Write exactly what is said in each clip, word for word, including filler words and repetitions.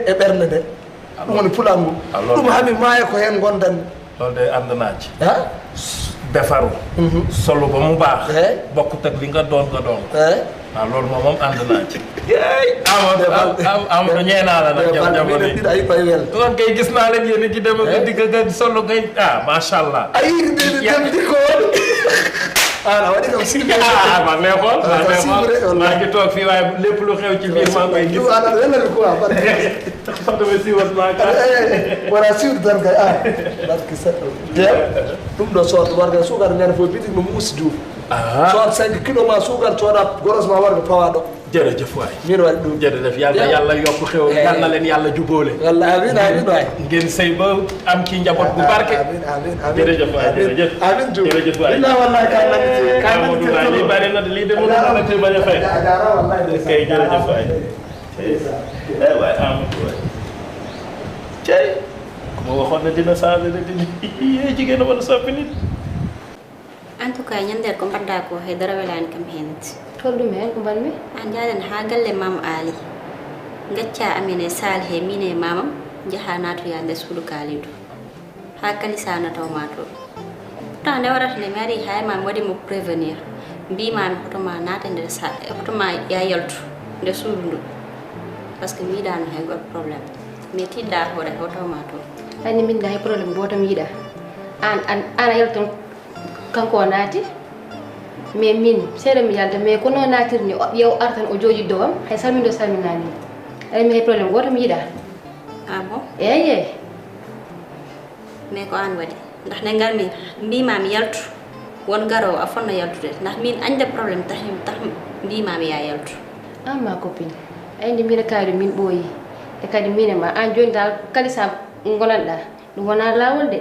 e ɓernde nde. Ɗum woni pulaar ngu. Ɗum hami maaya ko heen ngondanmi. Loolu de ànd naa ci. Defaru. Solo ba mu baax. Bokkut ak li nga doon nga doon. Waaw, loolu moom moom ànd naa ci. Yeey, Amadou, Am-, Am-, Amadou, ñee naa la nag, jam-, jamono yi. Ɗiɗo ay koy wel. Kon kay gis naa leen yéen a ngi dem ak a dikk ak a solo kay. Ah, macha Allah. Ay, di, di, dem di ko. Ah, waɗi kam simre. Ah, man lay xool, man lay xool. Maa ngi toog fii, waaye lépp lu xew ci biir maa ngi koy gis. Ɗum aɗa welani quoi, barke. Soxna mi siiwat naa ka. Eh, wala siiwde tan kay, ah, barke seɗɗo. Jeew, ɗum ɗo sood warga suukar ñande fof bitik no muusi juuf. Sood cinq kilo ma suukar, cooda goros ma warga pawa ɗo. Jërëjëf waay. Min waɗi ɗum. Jërëjëf. Yàlla, Yàlla yokk xew. Yàlla na leen Yàlla jubóole. Walla amiin, amiin waay. Ngeen sëy ba am ci njaboot bu barke. Amiin, amiin, amiin. Jërëjëf waay, jërëjëf. Amiin Diouf. Jërëjëf waay. Billaay wallaay, ka nag ci, ka nag ci Amadou waay, lii bari na de, lii de mënu ma la ci bañ a fay. Jaaraama wallaay, ndeysaan. Kay, jërëjëf waay. Eh waay, Amadou waay. Cey. Ku ma waxoon ne dina changé de, dina, eh, jigéen a mën a soppi nit. En tout cas, ñande ko mbaɗɗa ko hay dara welaani kam heen. Hol ɗum heen ko mbaɗmi? Aan njaaden haa galle Maam Aali. Ngacca amen e Saalih he, miin e maamam, njaha naatoya nder suudu Kaalidou. Haa Kalisa na taw ma toon. Pourtant nde warata nde mi ari haa e ma mi waɗi mo prévenir. Mbiimaami hoto ma naate nder sa-, hoto ma ya yaltu nder suudu ndu. Parce que mi yiɗaano hay gooto problème. Mais tiiɗɗa hoore o taw ma toon. Anni min da hay problème gooto mi yiɗaa. Aan, aan, aan a yaltu toon. Kanko o naati, mais min seeɗa mi yalta, mais kono o naatirni, o, yo o ar tan o jooɗi dow am, hay salminde o salminaani. Ay, mi hay problème gooto mi yiɗaa. Ah bon? Eey, eey. Mais ko aan waɗi. Ndax nde ngarmi, mbiimaa mi yaltu, won garoowo a fotno yaltude. Ndax min añde problème tahi, tahi mbiimaa mi yaa yaltu. Aan ma copine, ay nde mbiɗa kaari min ɓooyi. E kadi min e ma, aan jooni dal Kalisa ngonanɗaa, ɗum wonaa laawol de.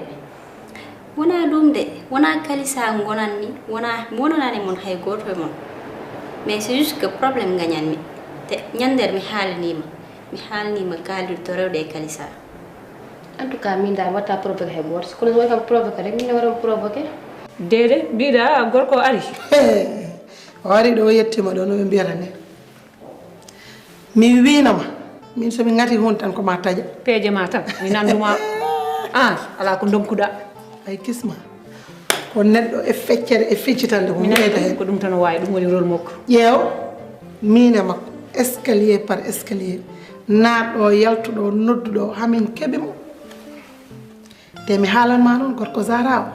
Wonaa ɗum de, wonaa Kalisa ngonanmi, wonaa, mi wonanaani mon hay gooto e mon. Mais c'est juste que problème ngañanmi. Te ñande mi haalaniima, mi haalaniima Kaalidou to rewde e Kalisa. En tout cas, min da mi watta provoqué hay gooto. Kono so waɗi kam provoqué rek, min waɗan provoqué. Deede, mbiɗa gorko o ari. O ari ɗo, o yettima ɗo, no ɓe mbiyata ni. Mi wiinama, min so mi ŋati huunde tan ko ma taƴa. Peeje ma tan, mi nannduma. Aan, alaa ko ndonkuɗa. Ay kisma, ko neɗɗo e feccere e feccitande ko mi nanndi wiyata heen. Ko ɗum tan o waawi, ɗum woni rôle makko. Ƴeew, miin e makko, escalier par escalier, naatɗo, yaltuɗo, nodduɗo, hamin keɓi mo. Te mi haalan ma noon, gorko Zahra o,